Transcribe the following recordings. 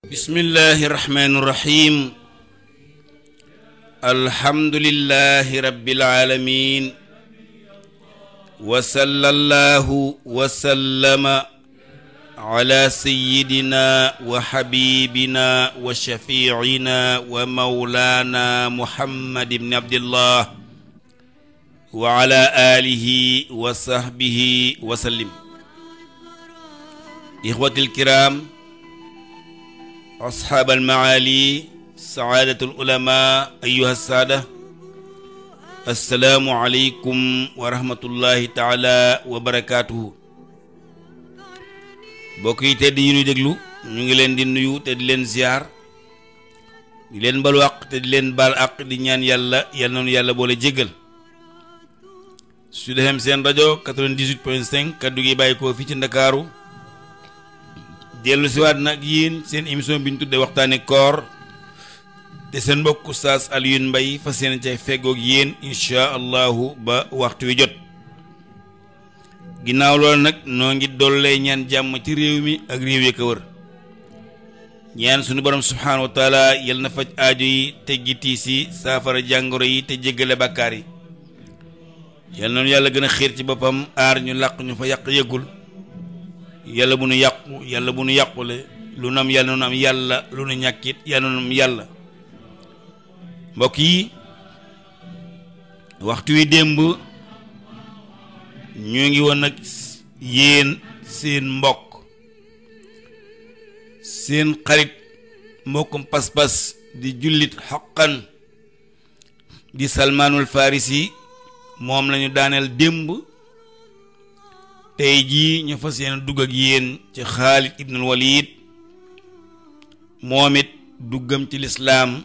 bismillahi rahmaani rahim alhamdulillahi rabbil alamin wa sallallahu wa sallama ala sayyidina wa habibina wa shafiicina wa mawlana muhammad ibn abdillah wa ala alihi wa sahbihi wa sallim. ixwatil kiram, asxaab almaali, saadatul ulama, ayyuha saada, assalaamu aleykum wa rahmatullahi taala wa barakaatuhu. mbokk yi tedd yi ñuy déglu ñu ngi leen di nuyu te di leen ziar, di leen balu àq te di leen baal àq, di ñaan yàlla yal na nu yàlla boole jéggal. Sud FM seen rajo 98.5 kaddu gi bàyyi ko fii ci Ndakaaru dellu siwaat nag yéen seen émission bi ñu tuddee waxtaane koor te seen mbokk Oustaz Alioune Mbaye fas yéene ca feggoog yéen incha allahu ba waxtu wi jot. ginnaaw loolu nag noo ngi dollee ñaan jàmm ci réew mi ak réew yi ko wër, ñaan sunu borom subhaanahu wa taala yal na faj aajo yi teggi tiis yi, saafara jàngoro yi te jéggale bàkkaar yi. yal na nu yàlla gën a xiir ci boppam, aar ñu làq ñu fa yàq yëggul. yàlla bu nu yàqu, yàlla bu nu yàqule, lu nam yàlla nu am yàlla, lu nu ñàkkit yàlla nu am yàlla. mbokk yi, waxtu wi démb ñu ngi woon nag yéen seen mbokk, seen xarit, mbokkum pas-pas di jullit xaqan di Salmaanul Farisi, moom lañu daaneel démb. tey jii ñu fas yéene dugg ak yéen ci Xaalid ibnul Walid, moom it duggam ci lislaam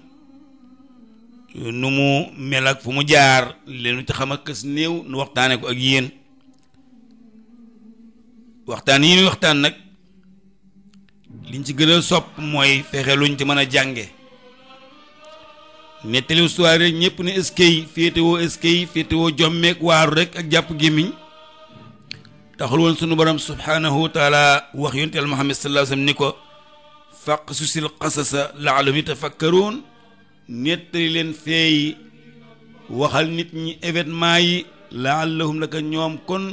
nu mu mel ak fu mu jaar leenu ci xam ak kës néew nu waxtaane ko ak yéen. waxtaan yi ñuy waxtaan nag liñ ci gën a sopp mooy fexe luñ ci mën a jànge. nettali histoire rek ñëpp ne eskay féetewoo jommeek waaru rek ak jàpp gémmiñ taxul woon sunu borom subhaanahu wa taala wax yonent Yàlla Muhammad sallallahu alayhi wa sallam ni ko faqsusil qasasa la'allahum yatafakkaruun, nettali leen feeyi, waxal nit ñi événement yi, la'allahum naka ñoom kon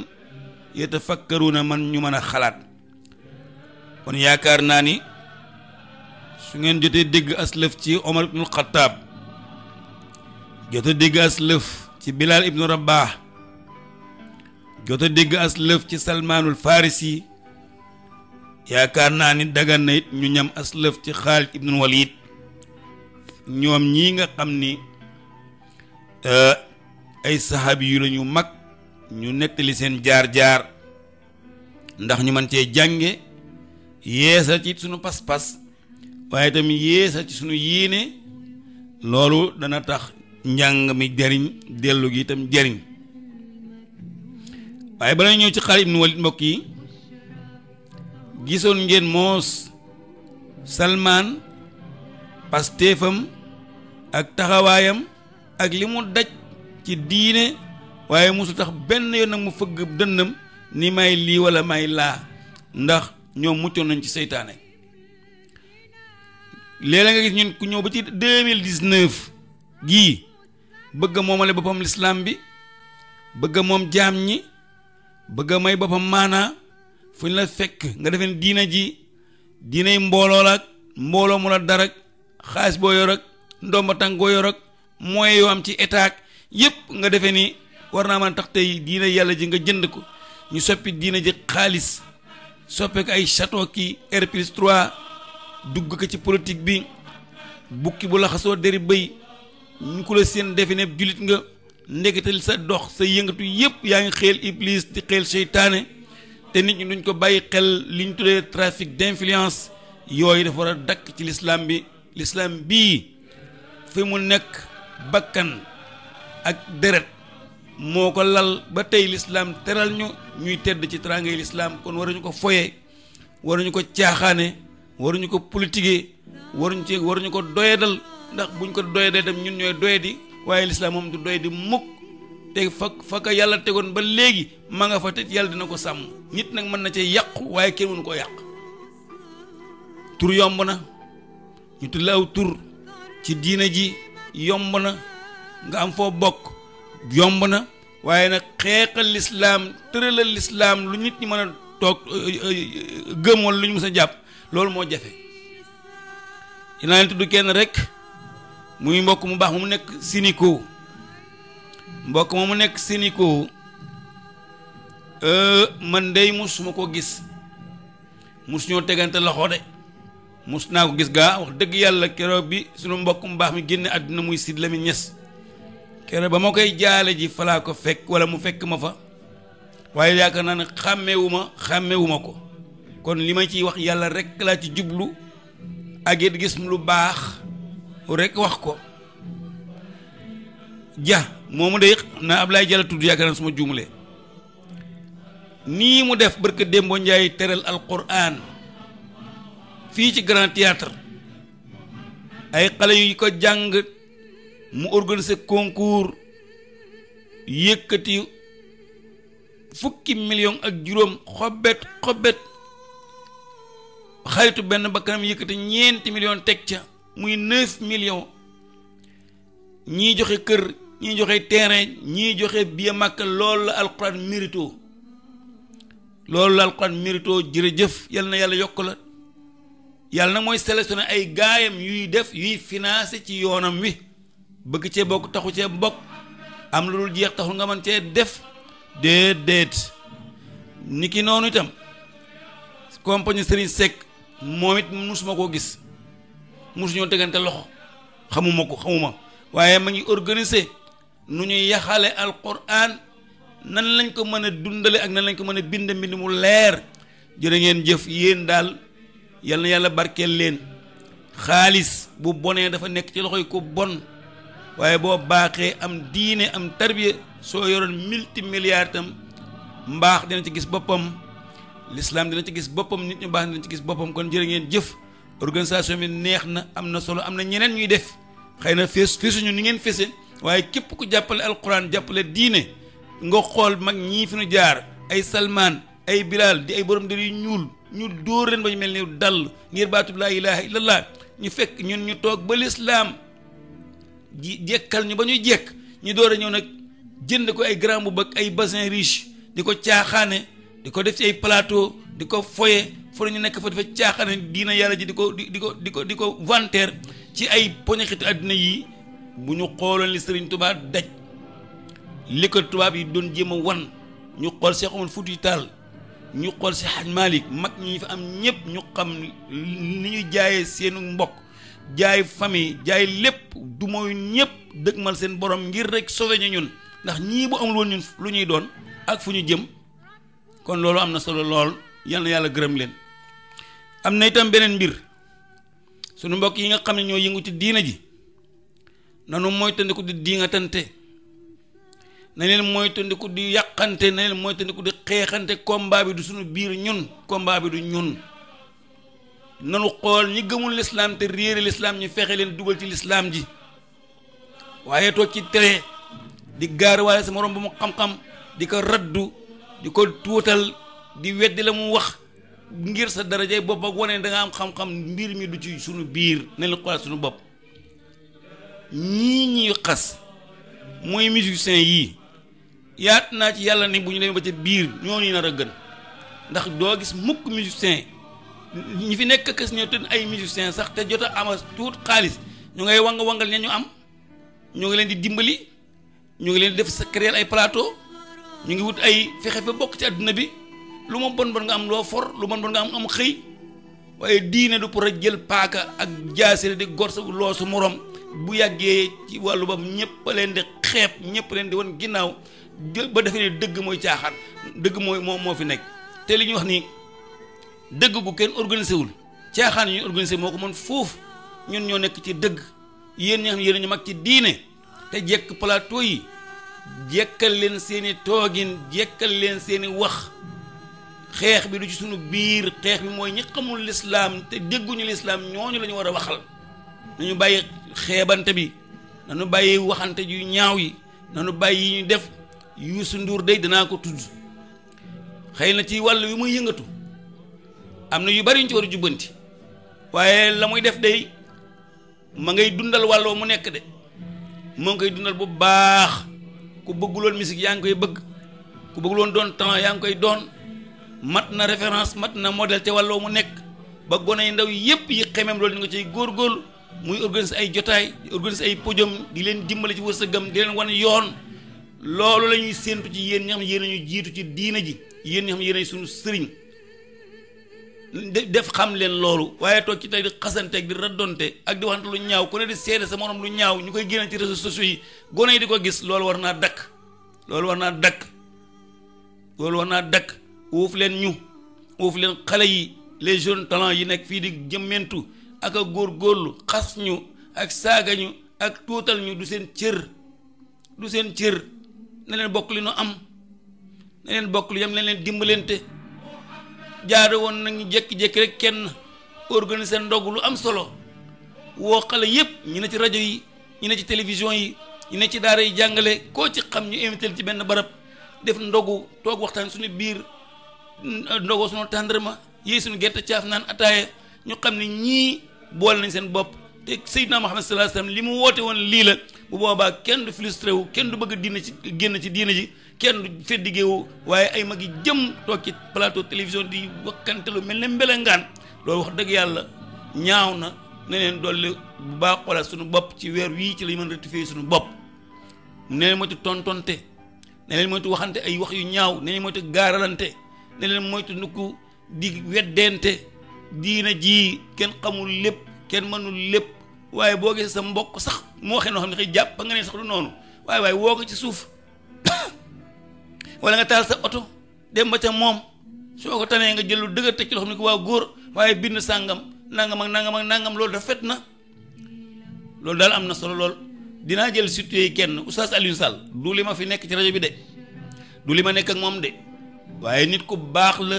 yatafakkaruuna man ñu mën a xalaat. kon yaakaar naa ni su ngeen jotee dégg aslëf ci Omar ibnul Xattaab, jotee dégg aslëf ci Bilaal ibnu Rabaax, jota dégg as lëf ci Salmaanul Farisi, yaakaar naa ni dagan na it ñu ñam as lëf ci Xaalid ibnul Walid. ñoom ñii nga xam ni ay saxaabi yu la ñu mag, ñu nettali seen jaar-jaar ndax ñu mën cee jànge, yeesal ci sunu pas-pas, waaye itam yeesal ci sunu yéene. loolu dana tax njàng mi jariñ, dellu gi itam jariñ. waaye bala ñëw ci Xaalid ibn Walid, mbokk yi, gisoon ngeen moos Salmaan pastéefam ak taxawaayam ak li mu daj ci diine, waaye mosu tax benn yoon nag mu fëgg dënnam ni may lii wala may laa, ndax ñoom muccoon nañ ci seytaane. léeg-léeg nga gis ñun ku ñëw ba ci 2019 gii bëgg a moomale boppam lislaam bi, bëgg a moom jaam ñi, bëgg a may boppam maanaa, fu ñu la fekk nga defeen diina ji diinay mbooloo la, mbooloo mu la dara, xaalis boo yor ak ndomba tànk boo yor ak moyens yoo am ci état yépp nga defee ni war naa mën a tax tey diina yàlla ji nga jënd ko. ñu soppi diina ji xaalis, soppe ko ay château ki R+3, dugg ko ci politique bi, bukki bu la xasoo deri bëy, ñu ko la seen defe ne jullit nga, ndegetal sa dox sa yëngatu yépp yaa ngi xeel iblis di xeel seytaane. te nit ñi duñ ko bàyyi xel li ñu tuddee trafic d'influence. yooyu dafa war a dakk ci lislaam bi. lislaam bii fi mu nekk bakkan ak deret moo ko lal ba tey lislaam teral ñu ñuy tedd ci teraangay lislaam. kon waruñu ko foye, waruñu ko caaxaane, waruñu ko politiquer, waruñu ko doyadal, ndax buñ ko doyadee dem ñun ñooy doyadi. waaye lislaam moom du doy di mukk, te fa ka yàlla tegoon ba léegi ma nga fa, te yàlla dina ko sàmm. nit nag mën na cee yàqu waaye kenn mënu ko yàq. tur yomb na, ñu tudd la aw tur ci diina ji yomb na, nga am foo bokk yomb na, waaye nag xeexal lislaam tëralal lislaam lu nit ñi mën a toog gëm wala lu ñu mës a jàpp loolu moo jafe. dinaa leen tudd kenn rek muy mbokk mu baax mu nekk Sénico. mbokk ma mu nekk Sénico man dey musuma ko gis, mus ñoo tegante loxo de, mus naa ko gis gaa wax dëgg yàlla keroog bi sunu mbokk mu baax mi génne àdduna muy Sidy Lamine Niass keroog ba ma koy jaale ji falaa ko fekk wala mu fekk ma fa, waaye yaakaar naa ne xàmmewuma ko. kon li ma ciy wax yàlla rek laa ci jublu ak it gis lu baax rek wax ko. ja moomu de na Ablaye Jalla tudd yaakaar naa suma juumlee nii mu def barka Dembo Njaay teral alquran fii ci Grand Théâtre ay xale yu ko jàng mu organiser concours yëkkati fukki million ak juróom xobet xaritu benn bakkanam yëkkati 4 million teg ca muy 9 millions. ñii joxe kër, ñii joxe terrain, ñii joxe biya màkk. loolu la alquran mérito, loolu la alquran mérito. jërëjëf yal na yàlla yokk la. yàlla nag mooy sélectionné ay gaayam yuy def yuy financé ci yoonam wi. bëgg cee bokk taxu cee bokk, am lu dul jeex taxul nga mën cee def déedéet. ni ki noonu itam compagnie Serigne Seck moom it musuma koo gis, musuñoo tegante loxo, xamuma waaye ma ngi organiser nu ñuy yaxale alquran, nan lañ ko mën a dundale ak nan lañ ko mën a bind mbind mu leer. jërë ngeen jëf yéen daal, yal na yàlla barkeel leen. xaalis bu bonee dafa nekk ci loxoy ko bon, waaye boo baaxee am diine am tarbiya, soo yoroon multimilliard tam mbaax dina ci gis boppam, l'islam dina ci gis boppam, nit ñu baax dina ci gis boppam. kon jërë ngeen jëf, organisation bi neex na, am na solo, am na ñeneen ñuy def. xëy na feesuñu ni ngeen fese, waaye képp ku jàppale alquran jàppale diine nga xool mag ñii fi nu jaar, ay Salman ay Bilal di ay borom der yu ñuul ñu dóor leen ba ñu mel ni dal ngir baatub laa ilaha illallah. ñu fekk ñun ñu toog ba lislaam jekkal ñu ba ñuy jekk ñu door a ñëw nag jënd ko ay grand boubou ak ay bassin riche di ko caaxaane, di ko def ci ay plateau, di ko foye fu ñu nekk fa dafa caaxaane diina yàlla ji di ko vanter ci ay poñaxiti àddina yi. bu ñu xooloon li Sëriñ Tuubaa daj, li ko tubaab yi doon jéem a wan, ñu xool Cheikh Omar Foutiyou Tall, ñu xool si Hadj Malick, mag ñi fa am ñëpp ñu xam ni ñu jaayee seenu mbokk, jaay famille, jaay lépp, du mooy ñëpp dëgmal seen borom ngir rek sauver ñu ñun, ndax ñii bu amul woon ñun lu ñuy doon ak fu ñu jëm. kon loolu am na solo lool, yal na yàlla gërëm leen. am na itam beneen mbir, sunu mbokk yi nga xam ne ñoo yëngu ci diina ji nanu moytandiku di diŋatante, na leen moytandiku di yàqante, na leen moytandiku di xeexante. combat bi du sunu biir ñun, combat bi du ñun. nanu xool ñi gëmul lislaam te réere lislaam ñu fexe leen dugal ci lislaam ji, waaye toog ci télé di gaar waaye sa morom ba mu xam-xam di ko raddu, di ko tuutal, di weddi la mu wax ngir sa darajay bopp ak wane da nga am xam-xam. mbir mi du ci sunu biir, na leen xoolaat sunu bopp. ñii ñuy xas mooy musiciens yii, yaat naa ci yàlla ne bu ñu demee ba ca biir ñooñu nar a gën, ndax doo gis mukk musicien ñi fi nekk kës ñoo te ay musiciens sax te jot a ama tuut xaalis ñu ngay wangal ña ñu am, ñu ngi leen di dimbali, ñu ngi leen di def sa créer ay plateau, ñu ngi wut ay fexe fa bokk ci àdduna bi. lu ma bon nga am loo for, lu ma bon nga am xëy, waaye diine du pour a jël paaka ak jaasire di gor sa loo su morom. bu yàggee ci wàllu boobu ñëpp leen di xeeb, ñëpp leen di wan ginnaaw ba defee ne dëgg mooy caaxaan, dëgg moo fi nekk. te li ñuy wax ni dëgg gu kenn organisé wul, caaxaan yi ñu organisé moo ko mën foofu. ñun ñoo nekk ci dëgg, yéen ñi xam ne yéen ñu mag ci diine te jekk plateau yi, jekkal leen seeni toogin, jekkal leen seeni wax. xeex bi du ci sunu biir, xeex bi mooy ñi xamul lislaam te dégguñu lislaam, ñooñu la ñu war a waxal. nañu bàyyi xeebante bi, nañu bàyyi waxante yu ñaaw yi, nañu bàyyi yi ñu def. Youssou Ndour day danaa ko tudd, xëy na ci wàll wi muy yëngatu am na yu bari ñu ci war a jubbanti, waaye la muy def day ma ngay dundal wàlloo mu nekk de moo ngi koy dundal bu baax. ku bëgguloon musique yaa ngi koy bëgg ku bëgguloon doon talent yaa ngi koy doon mat na référence mat na modèle te wàlloo mu nekk ba gone yu ndaw yépp yi xemem loolu ñu nga ciy góorgóorlu muy organiser ay jotaay di organiser ay podium di leen dimbali ci wërsëgam di leen wan yoon loolu la ñuy séentu ci yéen ñi xam ne yéen ñu jiitu ci diina ji yéen ñi xam ne yéen ay suñu sëriñ def xam leen loolu waaye toog ci tey di xasanteeg di raddonte ak di waxante lu ñaaw ku ne di seede sa morom lu ñaaw ñu koy génne ci réseaux sociaux yi gone yi di ko gis loolu war naa dakk loolu war naa dakk loolu war naa dakk uuf leen ñu uuf leen xale yi les jeunes talents yi nekk fii di jëmmentu ak a góorgóorlu xas ñu ak saaga ñu ak tuutal ñu du seen cër du seen cër na leen bokk li nu am na leen bokk lu yam leen dimbalante jaada woon nañu jékki-jékki rek kenn organiser ndog lu am solo woo xale yépp ñi ne ci rajo yi ñi ne ci télévision yi ñi ne ci daara yi jàngale koo ci xam ñu invité ci benn barab def ndogu toog waxtaan suñu biir ndogoo suñu tàndarma yéey suñu gerte caaf naan ataaya ñu xam ne ñii boole nañ seen bopp te Seydina Muhammad sallallahu alayhi wasallam li mu woote woon lii la bu boobaa kenn du frustré wu kenn du bëgg diina ci génn ci diina ji kenn du feddigéewu waaye ay mag yi jëm toog ci plateau télévision di wakkante lu mel ne mbelengaan loolu wax dëgg yàlla ñaaw na ne leen dolli bu baax xoolal suñu bopp ci weer wii ci la ñu mën rectifier suñu bopp ne leen moytu tontonte ne leen moytu waxante ay wax yu ñaaw ne leen moytu gaaralante ne leen moytu nukku di weddente diina ji kenn xamul lépp kenn mënul lépp waaye boo gisee sa mbokk sax mu waxee noo xam ne xëy jàpp ba nga ne sax du noonu waaye woo ko ci suuf wala nga taal sa oto dem ba ca moom soo ko tanee nga jël lu dëgër teg ci loo xam ne ko waaw góor waaye bind sàngam nangam ak nangam ak nangam loolu dafa fet na loolu daal am na solo lool. dinaa jël situé kenn Oustaz Alioune Sall du li ma fi nekk ci rajo bi de du li ma nekk ak moom de waaye nit ku baax la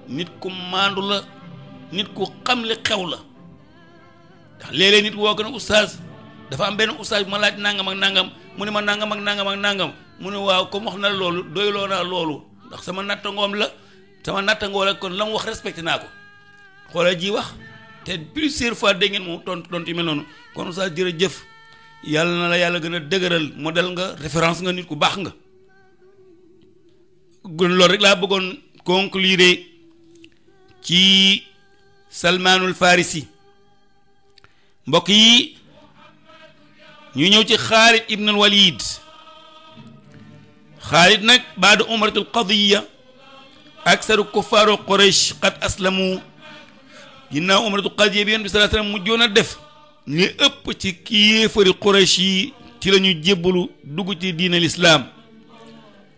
nit ku maandu la nit ku xam li xew la ndax léeg-léeg nit woo ko ne Oustaz dafa am benn Oustaz bu ma laaj nangam ak nangam mu ne ma nangam ak nangam ak nangam mu ne waaw comme wax na loolu doyloo naa loolu ndax sama nattangoom la sama nattangoo la kon la mu wax respecté naa ko xoolal ji wax te plusieurs fois dégg ngeen moom tontu yu mel noonu kon Oustaz jërëjëf yàlla na la yàlla gën a dëgëral modèle nga référence nga nit ku baax nga gën loolu rek laa bëggoon conclure ci Salmaanul Farisi mbokk yi ñu ñëw ci Xaalid ibn al Walid Xaalid nag baada umratul qadiya aksaru kuffaaru Quraysh qad aslamu ginnaaw umratul qadiya bi Yonent bi sallallahu alayhi wasallam mujjoon a def li ëpp ci kéefari Quraysh yi ci la ñu jébbalu dugg ci diina lislaam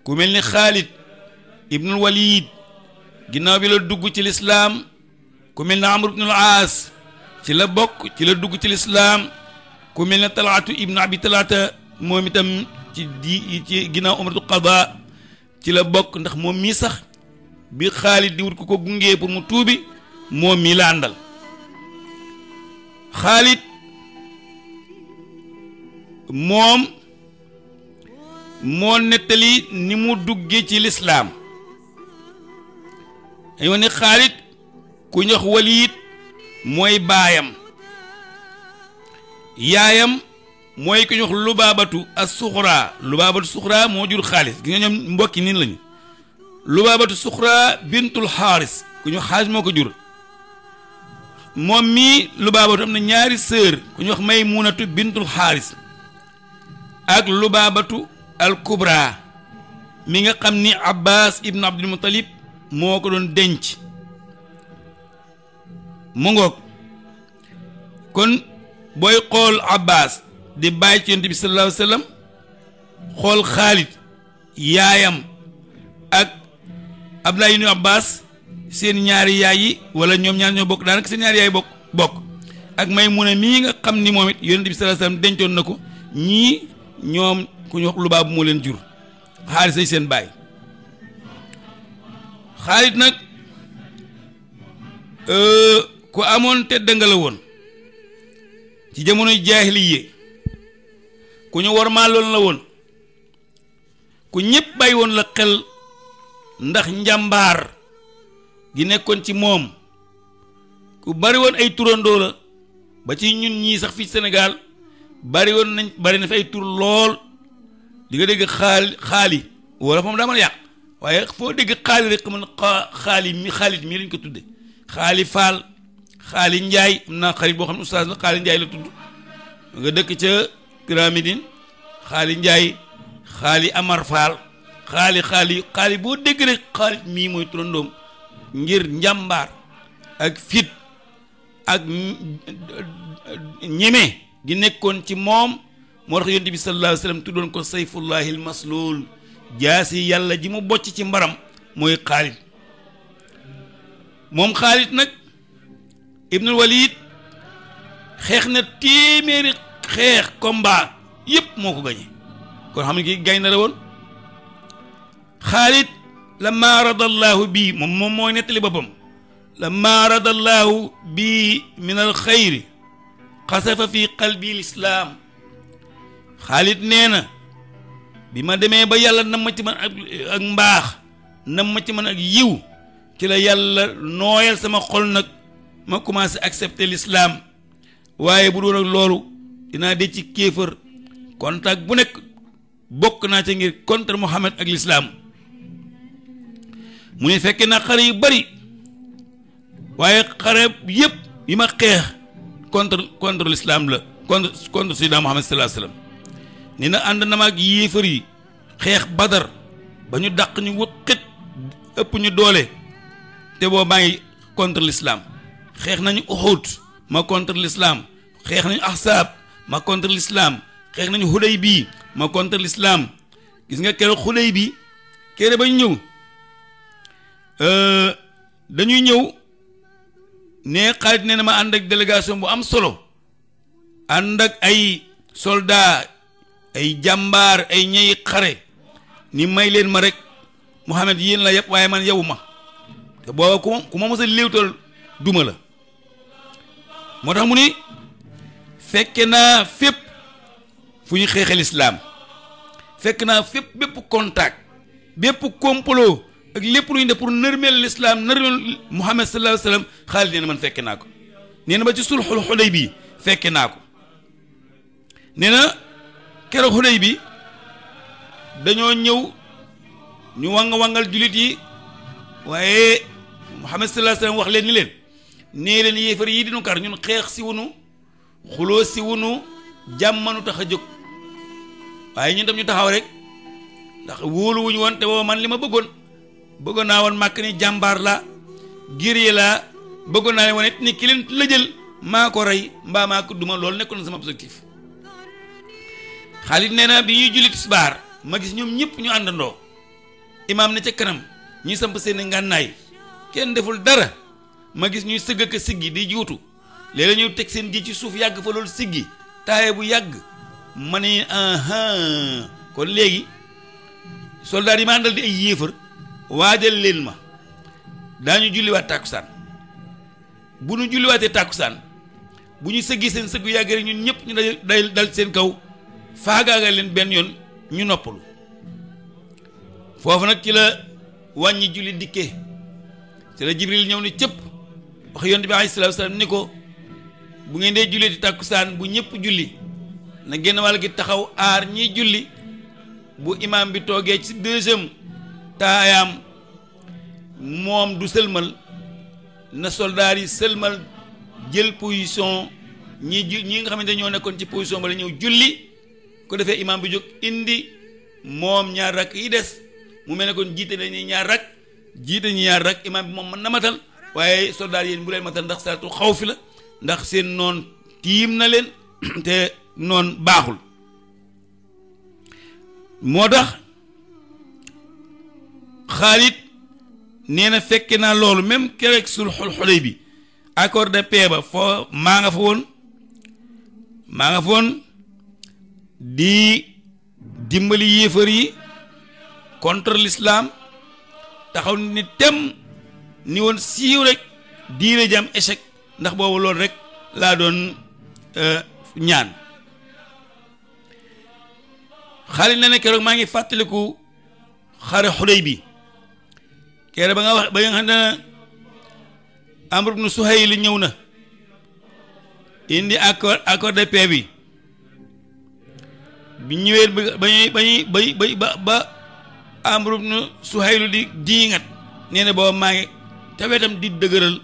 ku mel ni Xaalid ibnul Walid ginnaaw bi la dugg ci lislaam ku mel ni Amr ibnul Aas ci la bokk ci la dugg ci lislaam ku mel ne Talaatu ibnu Abi Talaata moom itam ci ginnaaw umratu qada ci la bokk ndax moom mii sax bi Xaalid di wut ku ko gungee pour mu tuubi moom mii la àndal Xaalid moom moo nettali ni mu duggee ci lislaam dañoo ne Xaalid ku ñox Waliid mooy baayam yaayam mooy ku ñox Lubaabatu as-Suxraa Lubaabatu Suxraa moo jur Xaalid gi nga ñoom mbokki niin lañu Lubaabatu Suxraa bintul Xaaris ku ñox Xaaris moo ko jur moom mii Lubaabatu am na ñaari sœur ku ñuy wax Maymunatu bintul Xaaris ak Lubaabatu al Kubra mi nga xam ni Abbas ibn Abdul Muttalib moo ko doon denc mu ngoog kon booy xool Abbas di bàyyi ci Yonent bi sallallahu alayhi wa sallam xool Xaalid yaayam ak Abdullah ibn Abbas seen ñaari yaay yi wala ñoom ñaar ñoo bokk daanaka seen ñaari yaay bokk ak Maymuna mii nga xam ni moom it Yonent bi sallallahu alayhi wasallam dencoon na ko ñii ñoom ku ñu wax Lubaab moo leen jur Xaalis ay seen baay Xaalid nag ku amoon tedd nga la woon ci jamonoy jaahiliya ku ñu warmaaloon la woon ku ñëpp bàyyi woon la xel ndax njàmbaar gi nekkoon ci moom ku bari woon ay turandoo la ba ci ñun ñii sax fii Sénégal bari na fi ay tur lool di nga dégg xaali wala moom daa mën a yàq waaye foo dégg xaali rek man xaalit mii lañ ko tudde xaali Faal xaali Njaay am naa xarit boo xam ne oustaz la xaali Njaay la tudd nga dëkk ca Grand Médine xaali Njaay xaali Amar Faal xaali boo dégg rek xaalit mii mooy turandoom ngir njàmbaar ak fit ak ñeme gi nekkoon ci moom moo tax yonent bi sallallahu alayhi wa sallam tuddoon ko sayfullahi al maslul jaasi yàlla ji mu bocc ci mbaram mooy xaalit moom xaalit nag ibnul walid xeex na téeméeri xeex combat yépp moo ko gañe kon xam ne ki gañ na la woon xaalit lamma radallahu bii moom mooy nettali boppam lamma radallahu bii min al xayri xasafa fi qalbi lislaam xaalit nee na bi ma demee ba yàlla nam ma ci man ak mbaax nam ma ci man ak yiw ci la yàlla nooyal sama xol nag ma commencé accepter l'islam waaye bu doon ak loolu dinaa dee ci kéefër contact bu nekk bokk naa ca ngir contre Muhammad ak l'islam mu ne fekkee naa xare yu bari waaye xare yépp yi ma xeex contre l'islam la contre Seydina Muhammad sallallahu alayhi wasallam nee na ànd na ma ak yéefar yi xeex Badar ba ñu dàq ñu wëqit ëpp ñu doole te boo maa ngi contre l'islam xeex nañu Uhud ma contre l'islam xeex nañu Ahzab ma contre l'islam xeex nañu Hudaybi ma contre l'islam gis nga keroog Hudaybi kere ba ñu ñëw dañuy ñëw ne Xaalid nee na ma ànd ak délégation bu am solo ànd ak ay soldat ay jàmbaar ay ñey xare ni may leen ma rek Muhammad yéen la yëpp waaye man yow ma te booba ku ma mos a léewtal duma la moo tax mu ni fekke naa fépp fu ñu xeexe lislaam fekk naa fépp bépp contact bépp complot ak lépp lu ñu def pour nërmeel lislaam nërmeel Muhammad sallallahu alayhi wa sallam Xaalid nee na man fekke naa ko nee na ba ci sulxul Xudaybi fekke naa ko nee na keroog Xudaybi bi dañoo ñëw ñu wangal jullit yi waaye Muhammad sallallahu alayhi wa sallam wax leen ni leen nee leen yéefar yi dinu kar ñun xeex si wunu xuloo si wunu jàmmanu tax a jóg waaye ñun tam ñu taxaw rek ndax wóolu wuñu woon te booba man li ma bëggoon naa woon màkk ni jàmbaar la guerrier la bëggoon naa leen wane ni ki leen la jël maa ko rey mbaa maa ko duma loolu nekkoon na sama objectif Xaalid nee na bi ñuy julli tisbaar ma gis ñoom ñëpp ñu àndandoo imaam ne ca kanam ñuy samp seen ngànnaay kenn deful dara ma gis ñuy sëgg ak siggi di juutu léeg-léeg ñu teg seen ji ci suuf yàgg fa loolu siggi taaye bu yàgg ma ne kon léegi soldaar yi ma àndal di ay yéefar waajal leen ma daañu julliwaat tàkkusaan bu ñu julliwaatee tàkkusaan bu ñu sëggi seen sëggu yàgg rek ñun ñëpp ñu dal seen kaw faagaagal leen benn yoon ñu noppalu foofu nag ci la wàññi julli dikkee ci la Jibril ñëw ni cëpp wax yonent bi alayhi salaatu wa salaam ni ko bu ngeen dee jullee di tàkkusaan bu ñëpp julli na génn wàll gi taxaw aar ñiy julli bu imaam bi toogee ci deuxième taayaam moom du sëlmal na soldaar yi sëlmal jël position ñi nga xamante ñoo nekkoon ci position ba la ñëw julli ko defee imaam bi jóg indi moom ñaar rakk yi des mu mel ne kon jiite nañu ñaar rakk imaam bi moom mën na matal waaye soldaar yéen bu leen matal ndax salaatu xaw fi la ndax seen noon tiim na leen te noon baaxul moo tax Xaalid nee na fekke naa loolu même keroog sulhul Hudaybi accord de paix ba foo maa nga fa woon di dimbali yéefar yi contre l'islam taxaw ni tem ni woon siiw rek diine jam échec ndax boobu loolu rek laa doon ñaan Xaalid nee na keroog maa ngi fàttaliku xare Hudaybi keroog ba nga xam ne Amr ibn Suhayl ñëw na indi accord de paix bi ñëwee ba Amru ibn Suhayl di diingat nee na booba maa ngi te wetam di dëgëral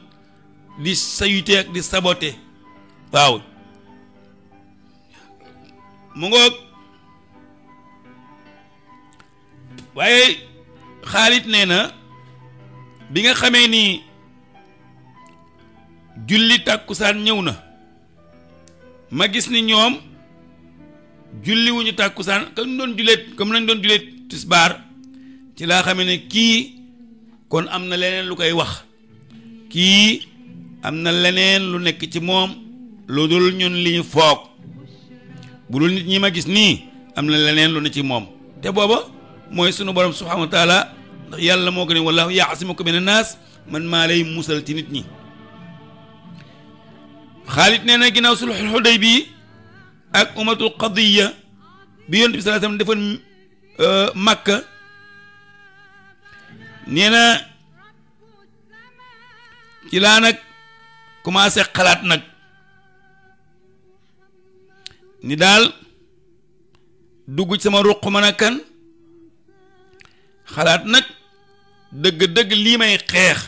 di sayute ak di sabote waaw mu ngoog waaye Xaalid nee na bi nga xamee ni julli tàkkusaan ñëw na ma gis ni ñoom julli wuñu tàkkusaan comme nañ doon julleet tisbaar ci laa xamee ne kii kon am na leneen lu koy wax kii am na leneen lu nekk ci moom lu dul ñun li ñu foog bu dul nit ñi ma gis nii am na leneen lu ne ci moom te booba mooy sunu borom subhanahu wa taala ndax yàlla moo ko ne wallahu yaasimuka mina naas man maa lay musal ci nit ñi. Xaalid nee na ginnaaw sulhul Hudaybiya ak umatul qadiya bi yonent bi sallallahu alayhi wasallam defoon Makka nee na ci laa nag commencé xalaat nag ni daal dugg ci sama ruq mën a kan xalaat nag dëgg-dëgg lii may xeex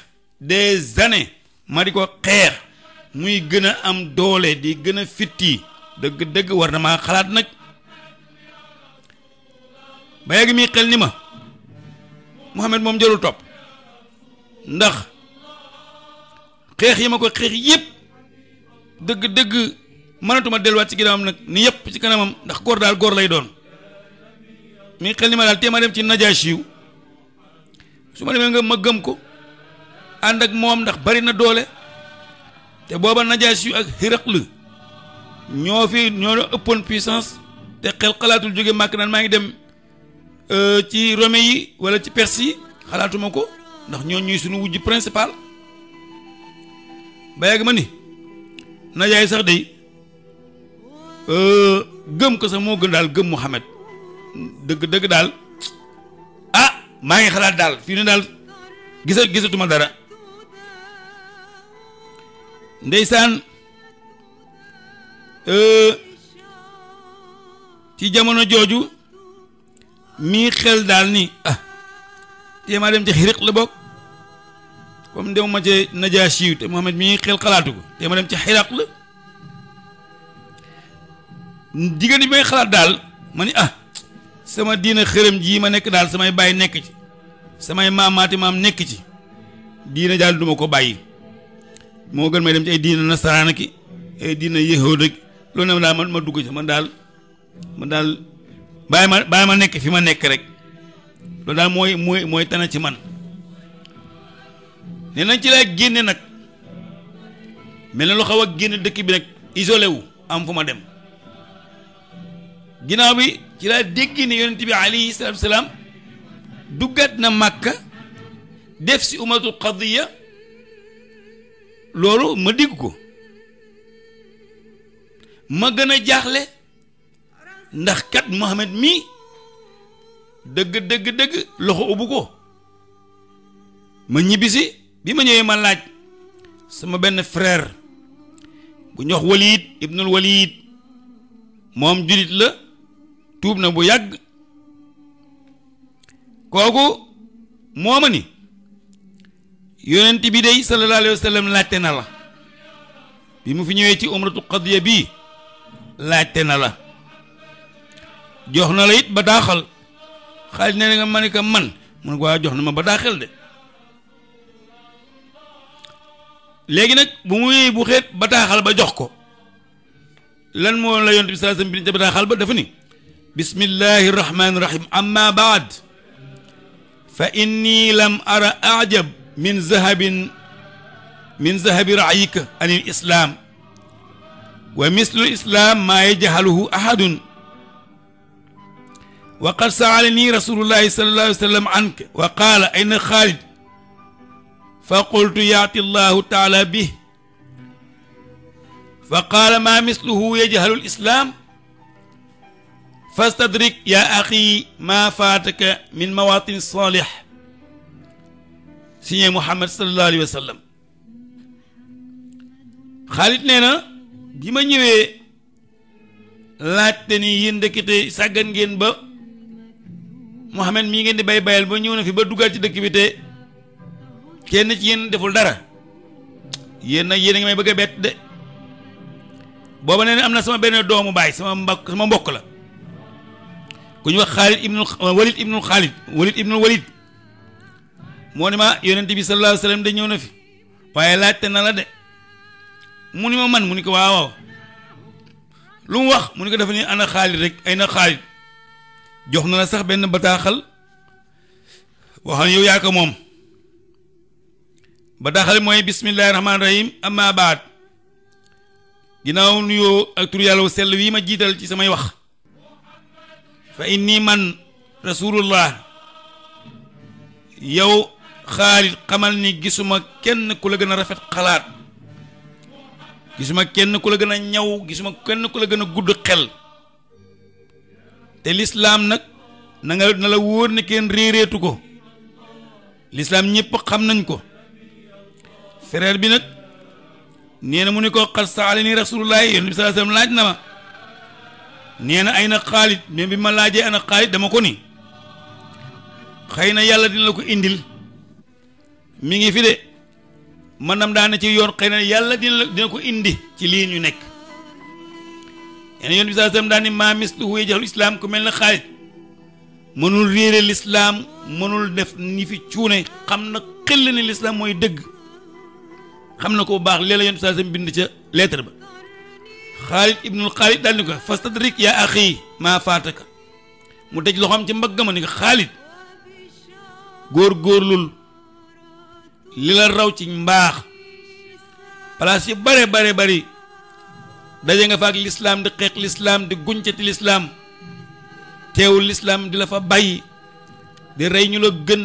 des années ma di ko xeex muy gën a am doole di gën a fitti dëgg-dëgg war na maa xalaat nag ba yegg mi xel ni ma Muhammad moom jarul topp ndax xeex yi ma ko xeex yépp dëgg-dëgg mënatuma delluwaat ci ginnaawam nag ni yépp ci kanamam ndax góor daal góor lay doon mi xel ni ma daal téema dem ci Najaasiyu su ma demee nga ma gëm ko ànd ak moom ndax bari na doole te booba Najaasiyu ak Hiraql ñoo ëppoon puissance te xel xalaatul jóge màkk naan maa ngi dem ci Rome yi wala ci Perse yi xalaatuma ko ndax ñoo ñuy suñu wujj principal ba yàgg ma ni Najaay sax day gëm ko sax moo gën daal gëm Muhammad dëgg daal ah maa ngi xalaat daal fii ne daal gisatuma dara ndeysaan ci jamono jooju mii xel daal ni téemaa dem ci Hiraql bokk comme dem ma ci Najaasi te Muhammad mii xel xalaatu ko téemaa dem ci Hiraql diggante bi may xalaat daal ma ni sama diina xërëm jii ma nekk daal samay bàyyi nekk ci samay maamaati maam nekk ci diina daal duma ko bàyyi moo gën may dem ci ay diina nasaraan ki ay diina yahuud ak loolu ne daal ma dugg ci man daal bàyyi ma nekk fi ma nekk rek loolu daal mooy tane ci man nee nañ ci laa génne nag mel na lu xaw a génn dëkk bi nag isolé wu am fu ma dem ginnaaw bi ci laa dégg ne yonent bi alayhi salaatu salaam duggaat na Makka def si umatul qadiya loolu ma dégg ko ma gën a jaaxle ndax kat Muhammad mii dëgg loxo ubbu ko ma ñibbisi bi ma ñëwee ma laaj sama benn frère bu ñox Walid ibnul Walid moom julit la tuub na bu yàgg kooku moo ma ni yonent bi day sallallahu alayhi wa sallam laajte na la bi mu fi ñëwee ci umratu qadiya bii laajte na la jox na la it bataaxal Xaalid ne nga ma ne ko man mun ko waa jox na ma bataaxal de léegi nag bu muy bu xeet bataaxal ba jox ko lan moo la yonent bi sallallahu alayhi wa sallam bi bataaxal ba dafa ni bismillahi rahmani rahim amma baad fa inni lam ara ajab min zahabi ra'yika an il islam wa mislu islam maa yajhaluhu ahadun wa qad sa'alani rasulullahi sallallahu alayhi wa sallam anka wa qaala ayna Xaalid fa qultu yaati llahu taala bih fa qaala maa misluhu yajhalu lislam fastadrik ya axi maa faataka min mawaatin salih signé Muhammad sallallahu alayhi wa sallam Xaalid nee na bi ma ñëwee laajte ni yéen ndekete sàggan ngeen ba Muhammad mii ngeen di bayal ba ñëw na fi ba duggaat ci dëkk bi te kenn ci yéen deful dara yéen nag yéen a ngi may bëgg a bett de. booba nee na am na sama benn doomu baay sama mbokk la ku ñu wax Walid ibnul Walid moo ni ma yonent bi sallallahu alayhi wa sallam de ñëw na fi waaye laajte na la de mu ni ma man mu ni ko waaw lu mu wax mu ni ko dafa ni ana Xaalid rek ay na Xaalid jox na la sax benn bataaxal waxam yow yaa ko moom bataaxal mooy bismillahi rahmaani rahim amma baat ginnaaw nuyoo ak tur yàlla wu sell wii ma jiital ci samay wax fa inni man rasulullah yow Xaalid xamal ni gisuma kenn ku la gën a rafet xalaat gisuma kenn ku la gën a ñaw gisuma kenn ku la gën a gudd xel te lislaam nag na la wóor ne kenn réeréetu ko lislaam ñëpp xam nañ ko frère bi nag nee na mu ni ko xat saalani rasulullahi yonent bi sallallahu alayhi wasallam laaj na ma nee na ay na Xaalid mais bi ma laajee ana Xaalid dama ko ni xëy na yàlla dina la ko indil mi ngi fi de manam daana ci yoon xëy na yàlla dina ko indi ci lii ñu nekk nee na yonent bi sallallahu alayhi wasallam daan ni maa misluhu yajhal islaam ku mel na Xaalid mënul réere lislaam mënul def ni fi cuune xam na xel ni lislaam mooy dëgg xam na ko bu baax léeg-la yonent bi sallallahu alayhi wasallam bind ca lettre ba Xaalid ibnul Xaalid daal ni ko fastadrik yaa axi maa faataka mu tëj loxoom ci mbaggama ni ko Xaalid góor-góorlul li la raw ci mbaax place yu bare bari daje nga fa ak lislaam di xeex lislaam di guñcati lislaam teewul lislaam di la fa bàyyi di rey ñu la gën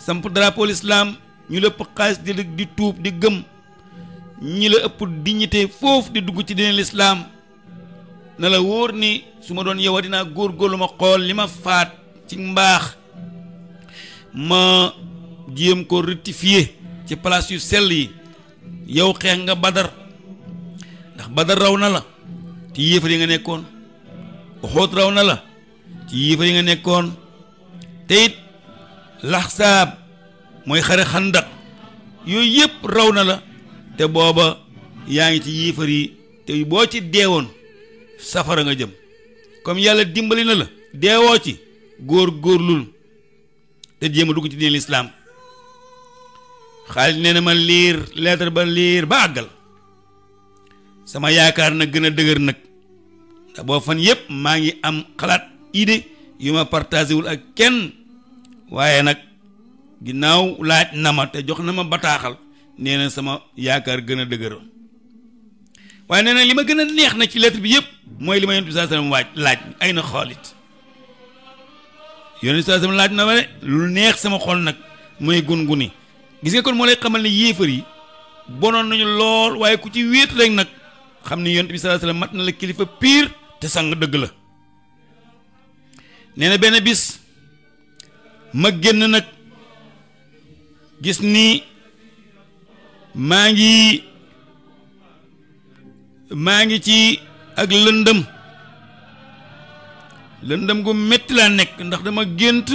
samp drapeau lislaam ñu la ëpp xaalis di tuub di gëm ñi la ëpp dignité foofu di dugg ci dina lislaam na la wóor ni su ma doon yow dinaa góor-góorlu ma xool li ma faat ci mbaax ma jéem ko rectifier ci place yu sell yi yow xeex nga Badar ndax Badar raw na la ci yéefar yi nga nekkoon Uhud raw na la ci yéefar yi nga nekkoon te it Laxsaab mooy xare Xandak yooyu yëpp raw na la te booba yaa ngi ci yéefar yi te boo ci deewoon safara nga jëm comme yàlla dimbali na la deewoo ci góor-góorlul te jéem a dugg ci diine lislaam Xaalid nee na ma liir lettre ba liir ba àggal sama yaakaar nag gën a dëgër nag ndax boo fan yëpp maa ngi am xalaat idée yu ma partagé wul ak kenn waaye nag ginnaaw laaj na ma te jox na ma bataaxal nee na sama yaakaar gën a dëgër waaye nee na li ma gën a neex na ci lettre bi yëpp mooy li ma yonent bi sallallahu alayhi wasallam laaj ay na Xaalid yonent bi sallallahu alayhi wasallam laaj na ma ne lu neex sama xol nag mooy gunguni gis nga kon moo lay xamal ne yéefar yi bonoon nañu lool waaye ku ci wéet rek nag xam ne yonent bi sallallahu alayhi wasallam mat na la kilifa piir te sang dëgg la nee na benn bis ma génn nag gis ni maa ngi ci ak lëndëm gu metti laa nekk ndax dama gént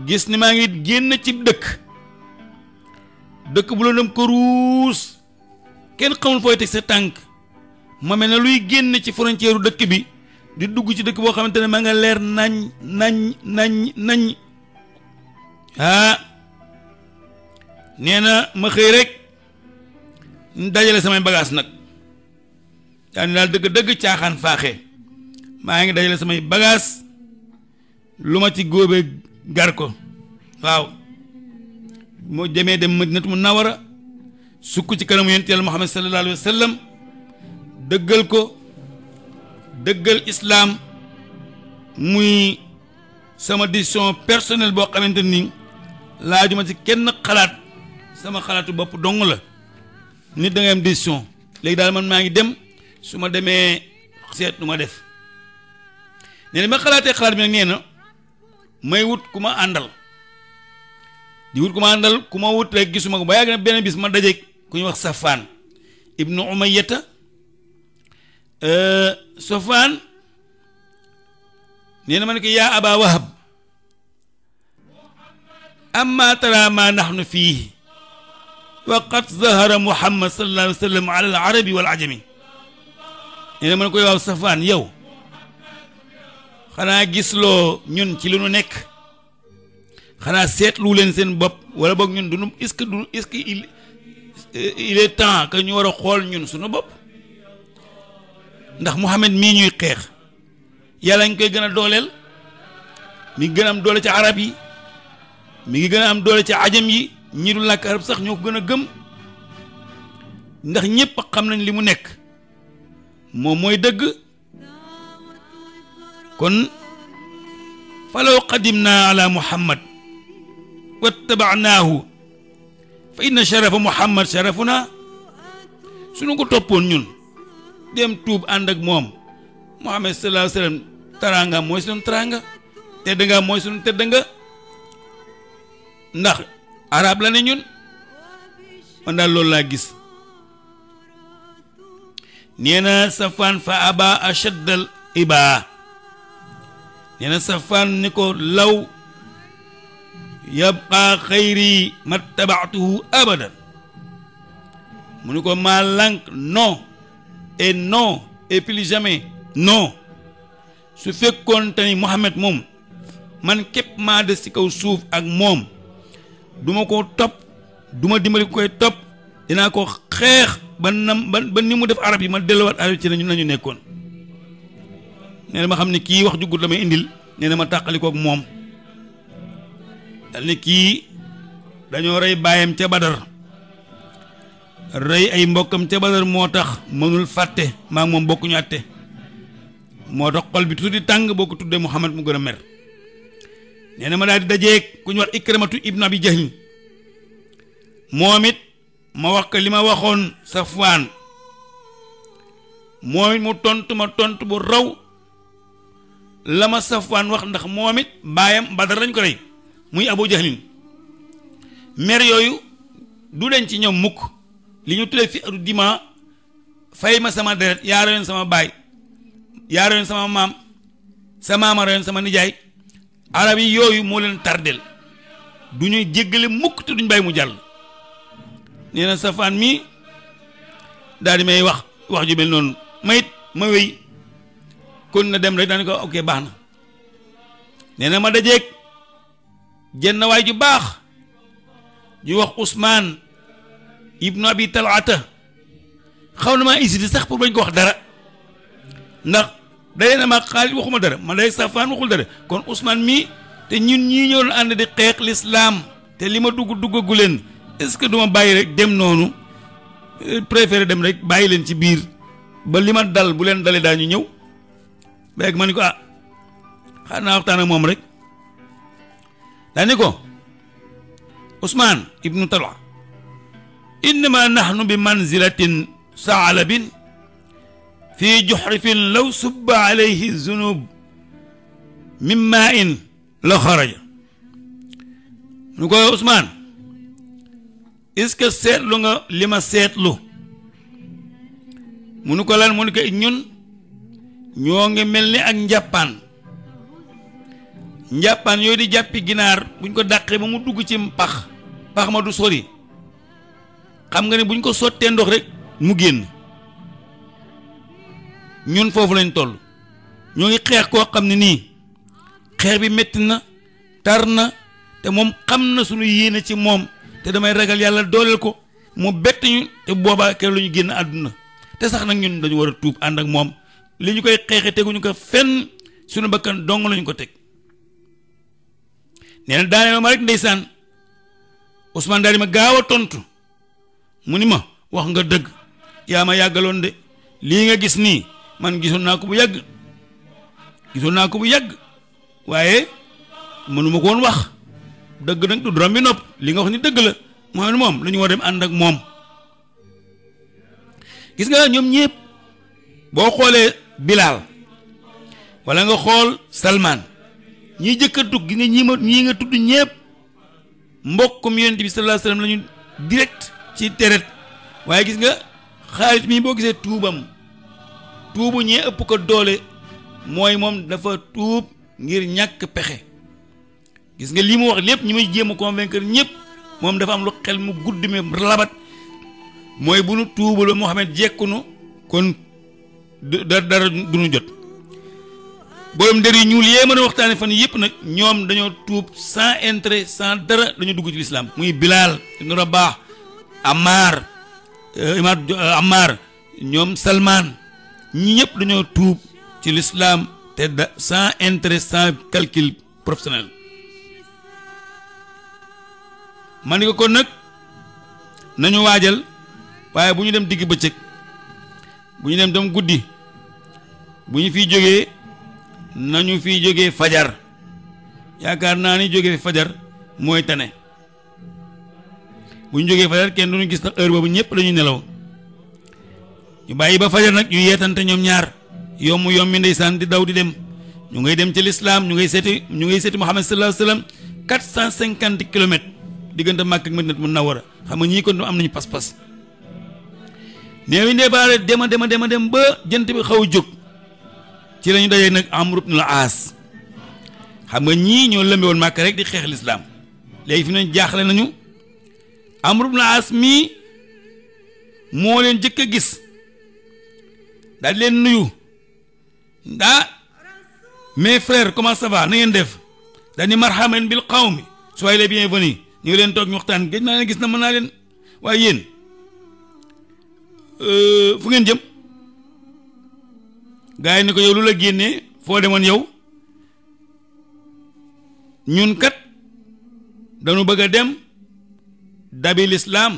gis ni maa ngi génn ci dëkk bu lëndëm ko ruus kenn xamul fooy teg sa tànk ma mel ne luy génn ci frontière dëkk bi di dugg ci dëkk boo xamante ne maa nga leer nañ nee na ma xëy rek dajale samay bagage nag daa ni daal dëgg caaxaan faaxee maa ngi dajale samay bagage lu ma ci góobee gar ko waaw moo demee dem Madinatu Munawwara sukk ci kanamu yonent Yàlla Muhammad sallallahu alayhi wa sallam dëggal ko dëggal islaam muy sama décision personnelle boo xamante ni laajuma ci kenn xalaat sama xalaatu bopp dong la nit da ngay am décision léegi daal man maa ngi dem su ma demee seet nu ma def nee na ma xalaatee xalaat bi nag nee na may wut ku ma àndal di wut ku ma àndal ku ma wut rek gisuma ko ba yàgg na benn bis ma dajeeg ku ñuy wax Safaan ibnu umayyata Safwaan nee na ma ne ko yaa aba wahab amma tara ma nahnu fiihi wa qad zahara muhammad sallallahu alayhi wa sallam ala al arabi wal ajami nee na ma ne ko waaw Safwaan yow xanaa gisloo ñun ci lu nu nekk xanaa seetlu leen seen bopp wala boog ñun du nu est-ce que il est temps que ñu war a xool ñun suñu bopp ndax Muhammad mii ñuy xeex yàlla ñu koy gën a dooleel mi ngi gën a am doole ci arab yi mi ngi gën a am doole ci ajam yi ñi du làkk arab sax ñoo ko gën a gëm ndax ñépp xam nañ li mu nekk moom mooy dëgg kon falaw qadimna ala muhammad wattaba'naahu fa inna sharafa muhammad sharafuna suñu ko toppoon ñun dem tuub ànd ak moom muhammad sallallahu alayhi wa sallam taraanga mooy sunu taraanga tedd nga mooy sunu tedd nga ndax arab la ne ñun man daal loolu laa gis nee na Safwaan fa aba ashaddal ibaa nee na Safwaan ni ko law yabqa xayri mattabaatuhu abadan mu ni ko maa lànk non et plus jamais non su fekkoon te ni Muhammad moom man képp maa des ci kaw suuf ak moom duma ko topp duma dimbali koy topp dinaa ko xeex ba ni mu def arab yi ma delluwaat arab ci nañu nekkoon nee na ma xam ne kii wax ju gudd damay indil nee na ma tàqali kook moom dal ne kii dañoo rey baayam ca Badar rey ay mbokkam ca Badar moo tax mënul fàtte maa ngi moom bokkuñu àtte moo tax xol bi tuddi tàng boo ko tuddee Muhammad mu gën a mer nee na ma daal di dajeeg ku ñu wax Ikramatu ibnu Abi Jahl moom it ma wax ko li ma waxoon Safwaan moom it mu tontu ma tontu bu raw la ma Safwaan wax ndax moom it baayam Badar lañ ko rey muy Abu Jahlin mer yooyu du deñ ci ñoom mukk li ñu tuddee fi adu dima fay ma sama deret yaa reyoon sama baay yaa reyoon sama maam sa maama reyoon sama nijaay arab yi yooyu moo leen tardel du ñuy jéggale mukk te duñ bàyyi mu jàll nee na Safwaan mii daal di may wax ju mel noonu mayit ma wéy kon na dem rek daani ko ok baax na nee na ma dajeeg jenn waay ju baax ju wax Usmaan ibnu Abi Talata xaw na maa hésité sax pour bañ ko wax dara ndax day na ma Xaalid waxuma dara man day Safwaan waxul dara kon Usmaan mii te ñun ñii ñoo doon ànd di xeex lislaam te li ma duggagu leen est-ce que duma bàyyi rek dem noonu préféré dem rek bàyyi leen ci biir ba li ma dal bu leen dalee daa ñu ñëw beeg ma ni ko xaar naa waxtaan ak moom rek daa ni ko Usmaan ibnu Talha innama nahnu bi manzilatin saalabin fi juhrifin law subba alayhi zunub min maa in la xaraja nu ko Usmaan est-ce que seetlu nga li ma seetlu mu nu ko lan mu nu ko ñun ñoo ngi mel ni ak njàppaan yooyu di jàppi ginaar buñ ko dàqee ba mu dugg ci pax ma du sori xam nga ne buñ ko sottee ndox rek mu génn ñun foofu lañ toll ñoo ngi xeex koo xam ne nii xeex bi metti na tar na te moom xam na suñu yéene ci moom te damay ragal yàlla dooleel ko mu bett ñu te boobaa keroog la ñu génn àdduna te sax nag ñun dañu war a tuub ànd ak moom li ñu koy xeexe teguñu ko fenn suñu bakkan dong lañu ko teg nee na daaneel ma rek ndeysaan Usmaan daal di ma gaaw a tontu mu ni ma wax nga dëgg yaa ma yàggaloon de lii nga gis nii man gisoon naa ko bu yàgg waaye mënuma ko woon wax dëgg nag du dorom bi nopp li nga wax ni dëgg la mooy moom la ñu war dem ànd ak moom gis nga ñoom ñëpp boo xoolee Bilaal wala nga xool Salmaan ñi jëkk a dugg gi nga ñii nga tudd ñëpp mbokkum Yonent bi sallallahu alayhi wasallam lañu direct ci deret waaye gis nga Xaalid mii boo gisee tuubu ñee ëpp ko doole mooy moom dafa tuub ngir ñàkk pexe. gis nga lii mu wax lépp ñi may jéem a convaincre ñëpp moom dafa am lu xel mu gudd mi labat mooy bu nu tuubul ba Muhammad jekkunu kon dara du nu jot. borom der yi ñuul yee mën a waxtaane fan yëpp nag ñoom dañoo tuub sans intérêt sans dara dañoo dugg ci lislaam muy Bilal ibn Rabah, Ammar ñoom Salman ñi ñëpp dañoo tuub ci lislaam te sans intérêt sans calcul professionnel. man ni ko kon nag nañu waajal waaye bu ñu dem digg bëccëg bu ñu dem tam guddi bu ñu fiy jógee nañu fiy jógee fajar yaakaar naa ni jógee fajar mooy tane bu ñu jógee fajar kenn duñu gis nag heure boobu ñëpp dañuy nelaw ñu bàyyi ba fajar nag ñu yeetante ñoom ñaar yommi ndeysaan di daw di dem ñu ngay dem ci lislaam ñu ngay seeti Muhammad sallallahu alayhi wasallam 450 kilomètres diggante Makka ak Madinatu Munawwara xam nga ñii kon am nañu pas-pas neewi ne baare dema dem ba jant bi xaw a jóg ci lañu dajee nag Amr ibn al-As xam nga ñii ñoo lëmbe woon Makka rek di xeex lislaam léegi fi nañ jaaxle nañu Amr ibn al-As mii moo leen jëkk a gis daal leen nuyu mes frères comment ça va na ngeen def daal ni marhaban bil qawmi soyez les bienvenus ñu ngi leen toog ñu waxtaan géej naa leen gis na mën naa leen waaye yéen fu ngeen jëm gaa yi ni ko yow lu la génnee foo demoon yow ñun kat dañu bëgg a dem dabi lislaam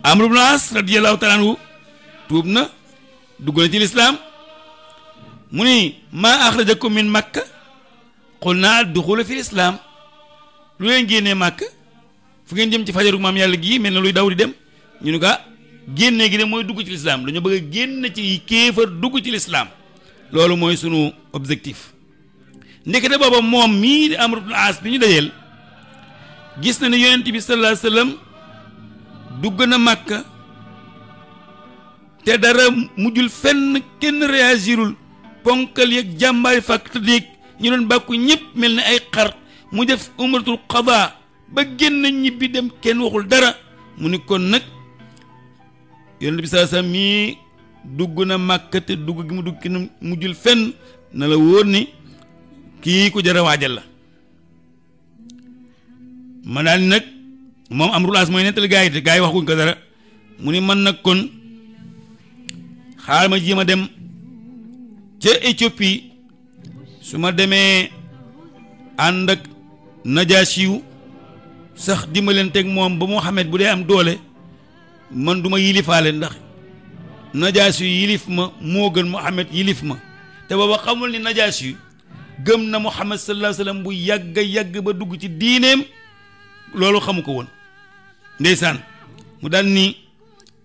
Amr ibn As radiyallahu ta'ala anhu tuub na dugg na ci lislaam mu ni maa axrajakum min makka qulna duxula fi lislaam lu leen génnee màkk fu ngeen jëm ci fajaru maam yàlla gii mel na luy daw di dem ñu ne ko génnee gi de mooy dugg ci lislaam dañoo bëgg a génn ci kéefar dugg ci lislaam loolu mooy sunu objectif. ndekete booba moom mii di Amr ibn As bi ñu dajeel gis na ne yonent bi sallallahu alayhi wasallam dugg na màkka te dara mujjul fenn kenn réagirul ponkal yeeg jàmbaay fàkk tëddeeg ñu doon bàkku ñëpp mel ni ay xar mu def umratul qada ba génn ñibbi dem kenn waxul dara mu ni kon nag yonent bi sallallahu alayhi wasallam mii dugg na màkka te dugg gi mu dugg kenn mujjul fenn na la wóor ni kii ku jara waajal la ma daal ni nag moom Amrul As mooy nettali gaa yi te gaa yi waxuñ ko dara mu ni man nag kon xaaral ma jéem a dem ca Éthiopie su ma demee ànd ak Najaasiyu sax dimbalanteeg moom ba Muhammad bu dee am doole man du ma yilifaale ndax Najaasiyu yilif ma moo gën Muhammad yilif ma te booba xamul ni Najaasiyu gëm na Muhammad sallallahu alayhi wasallam bu yàgg ba dugg ci diineem loolu xamu ko woon ndeysaan mu daal ni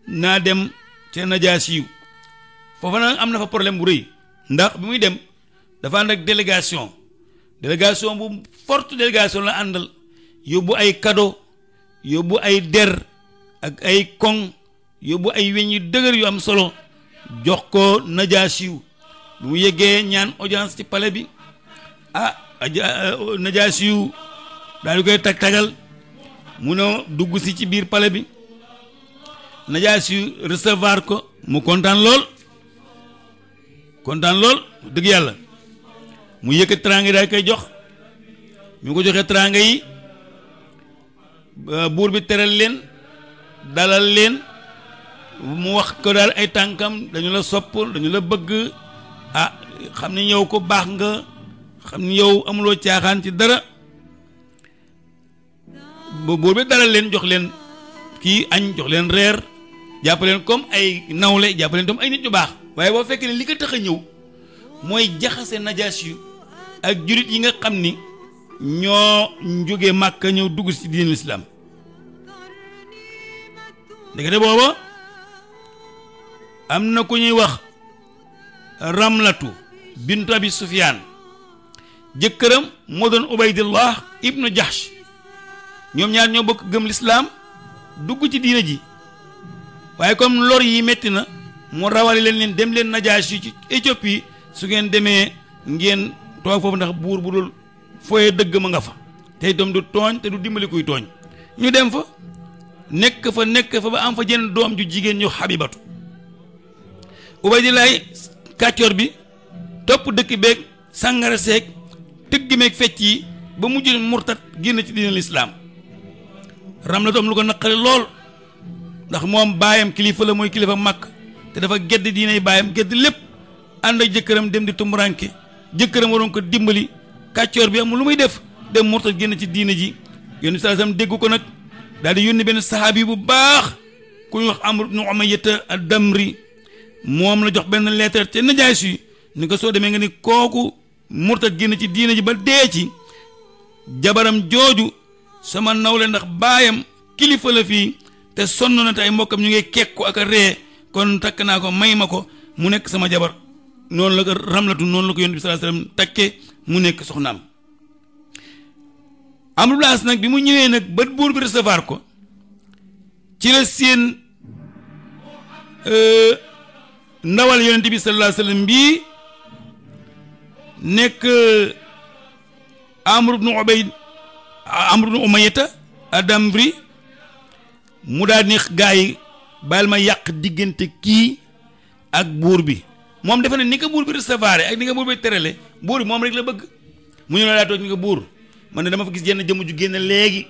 naa dem ca Najaasiyu foofa nag am na fa problème bu rëy ndax bi muy dem dafa ànd ak délégation bu forte délégation la àndal yóbbu ay cadeau yóbbu ay der ak ay koŋ yóbbu ay weñ yu dëgër yu am solo jox ko Najaasiyu bu mu yeggee ñaan audience ci palais bi Najaasiyu daal di koy tag-tagal mu ne dugg si ci biir palais bi Najaasiyu recevoir ko mu kontaan lool dëgg yàlla mu yëkkat teraanga yi daal koy jox ñu ko joxee teraanga yi buur bi teral leen dalal leen mu wax ko daal ay tànkam dañu la sopp dañu la bëgg xam ni yow ko baax nga xam ni yow amuloo caaxaan ci dara buur bi dalal leen jox leen kii añ jox leen reer jàpp leen comme ay nawle jàpp leen comme ay nit ñu baax waaye boo fekkee ne li ko tax a ñëw mooy jaxase Najaasiyu ak jurit yi nga xam ni ñoo jógee Màkka ñëw dugg ci diinu lislaam ndekete booba am na ku ñuy wax Ramlatu bintu Abi Sufyaan jëkkëram moo doon Ubaydillah ibnu Jahsh ñoom ñaar ñoo bokk gëm lislaam dugg ci diina ji waaye comme lor yi metti na mu rawale leen dem leen Najaasi ci Éthiopie su ngeen demee ngeen toog foofu ndax buur bu dul fooyee dëgg ma nga fa te itam du tooñ te du dimbali kuy tooñ ñu dem fa nekk fa ba am fa jenn doom ju jigéen ñu Xabibatu Ubaydillaay kàccoor bi topp dëkk beeg sàngara seeg tëgg meeg fecc yi ba mujj murtat génn ci diina lislaam Ramlatu am lu ko naqari lool ndax moom baayam kilifa la mooy kilifa màkk te dafa gedd diinay baayam gedd lépp ànd ak jëkkëram dem di tumburanke jëkkëram waroon ko dimbali kàccoor bi amul lu muy def dem murtat génn ci diina ji yónni saa sam dégg ko nag daal di yónni benn saxaabi bu baax ku ñu wax Amr ibn Umayyata ad-Damri moom la jox benn lettre te Najaasi ni ko soo demee nga ni kooku murtat génn ci diina ji ba dee ci jabaram jooju sama nawle ndax baayam kilifa la fii te sonn na te ay mbokkam ñu ngi kekku ak a ree kon takk naa ko may ma ko mu nekk sama jabar noonu la ko Ramlatu noonu la ko yonent bi sallallahu alayhi wasallam takke mu nekk soxnaam Amru ibn As nag bi mu ñëwee nag ba buur bi recevoir ko ci la seen ndawal yonent bi sallallahu alayhi wasallam bii nekk Amr ibn Umayyata ad-Damri mu daal ni gaa yi baal ma yàq diggante kii ak buur bi moom defe ne ni ko buur bi recevoir ak ni ko buur bi terale buur bi moom rek la bëgg mu ñu la daa toog ni ko buur man ne dama fa gis jenn jëmm ju génn léegi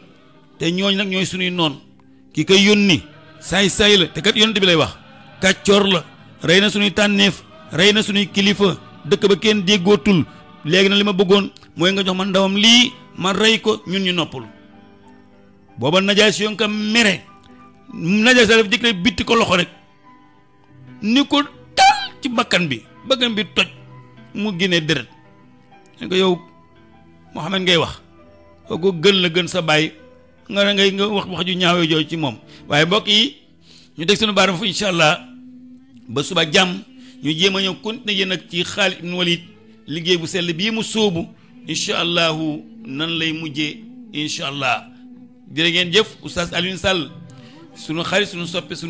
te ñooñ nag ñooy suñuy noon ki koy yónni saay la te kat yonent bi lay wax kàccoor la rey na suñuy tànneef rey na suñuy kilifa dëkk ba kenn déggootul léegi na li ma bëggoon mooy nga jox ma ndawam lii ma rey ko ñun ñu noppul booba Najaasi yoon ka mere Najaasi dafa jëkkëre bitti ko loxo rek ni ko tal ci bakkan bi toj mu génnee deret ne ko yow Muhammad ngay wax kooku gën la gën sa baay nga wax ju ñaawee jooju ci moom waaye mbokk yi ñu teg sunu baaram fu incha allah ba suba jàmm ñu jéem a ñëw continuer yéen ak ci Xaalid ibn Walid liggéey bu sell bii mu sóobu incha allahu nan lay mujjee incha allah jërë ngeen jëf oustaz Alioune Sall sunu xarit sunu soppe sunu